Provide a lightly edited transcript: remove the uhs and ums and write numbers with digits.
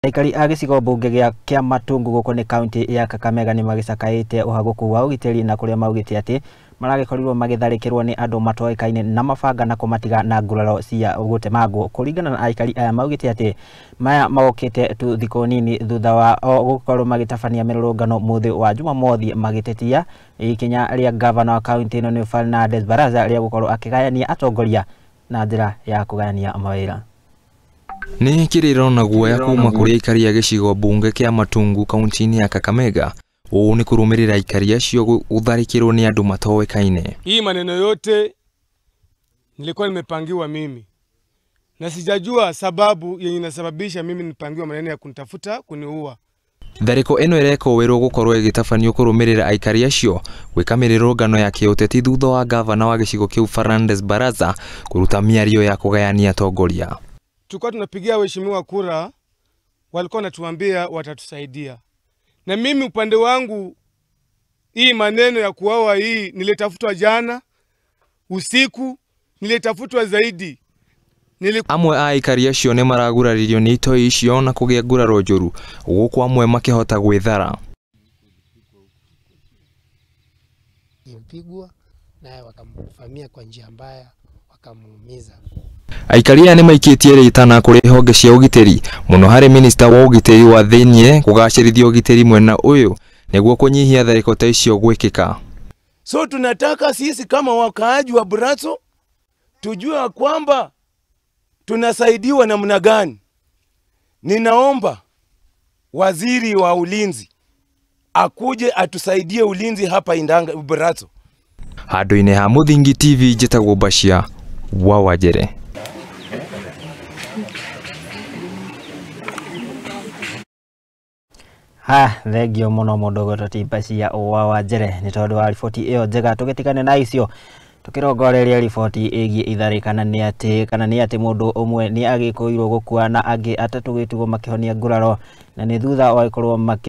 Aikari a gĩcigo mbunge gĩa Kĩamatungu gũkũ nĩ kaunti ya Kakamega nĩ magĩcakaĩte ũhagũku wa ũgitĩri na kũrĩa maugĩte atĩ maragĩkorirwo magĩtharĩkĩrwo nĩ andũ matoĩkaine na mabanga na kũmatiga na nguraro cia gũtemangwo. Kũringana na aikari aya maugĩte atĩ maya mokĩte tu thikũ nini thutha wa o gũkorwo magĩtabania mĩrũrũngano mũthĩ wa Jumamothi magĩtetia ikinya rĩa gavana wa kaunti ĩno nĩ Fernandes Barasa rĩa gũkorwo akĩgayania atongoria na njĩra ya kũgayania mawĩra. Nĩ kĩrĩro na guoya kuma kũrĩ aikari a gĩcigo mbunge kĩa Matungu kaunti-inĩ ya Kakamega. Ũũ nĩ kũrũmĩrĩra aikari acio gũtharĩkĩrwo nĩ andũ matoĩkaine. Hii maneno yote nilikuwa nimepangiwa mimi na sijajua sababu yenye inasababisha mimi nipangiwa maneno ya kunitafuta kuniua. Tharĩko ĩno ĩrekũĩrwo gũkorwo ĩgĩtabanio kũrũmĩrĩra aikari acio gwĩka mĩrũrũngano ya kĩũteti thutha wa gavana wa gĩcigo kĩu Fernandes Barasa kũruta mĩario ya kũgayania atongoria. Tulikuwa tunapigia waheshimiwa kura, walikuwa wanatuambia watatusaidia. Na mimi upande wangu hii maneno ya kuawa hii nilitafutwa jana usiku, nilitafutwa zaidi. Amwe a aikari acio nĩ maraguraririo nĩ itoi icio na kũgĩa nguraro njũru gũkũ amwe makĩhota gwĩthara. Mpigwa naye wakamvamia kwa njia mbaya wakamuumiza. Aikari aya nĩ maikĩtie rĩtana kũrĩ honge cia ũgitĩri mũno harĩ minista wa ũgitĩri wa thĩiniĩ kũgacĩrithia ũgitĩri mwena ũyũ nĩguo kũnyihia tharĩko ta icio gwĩkĩka. So tunataka sisi kama wakaaji wa Buraso tujue kwamba tunasaidiwa namna gani. Ninaomba waziri wa ulinzi akuje atusaidie ulinzi hapa Indanga Buraso. Handũ-inĩ ha Mũthingi TV njĩtagwo Bashia wa Wanjere. Ha, thengio mũno mũndũ ũgwĩtwo ti Bashia wa Wanjere nĩ tondũ wa riboti ĩyo njega. Tũgĩtigane na icio tũkĩrongoreria riboti ĩgiĩ itharĩ kana nĩ atĩ mũndũ ũmwe nĩ agĩkũirwo gũkua na angĩ atatũ gwĩtugwo makĩhonia nguraro na nĩ thutha wa gũkorwo makĩ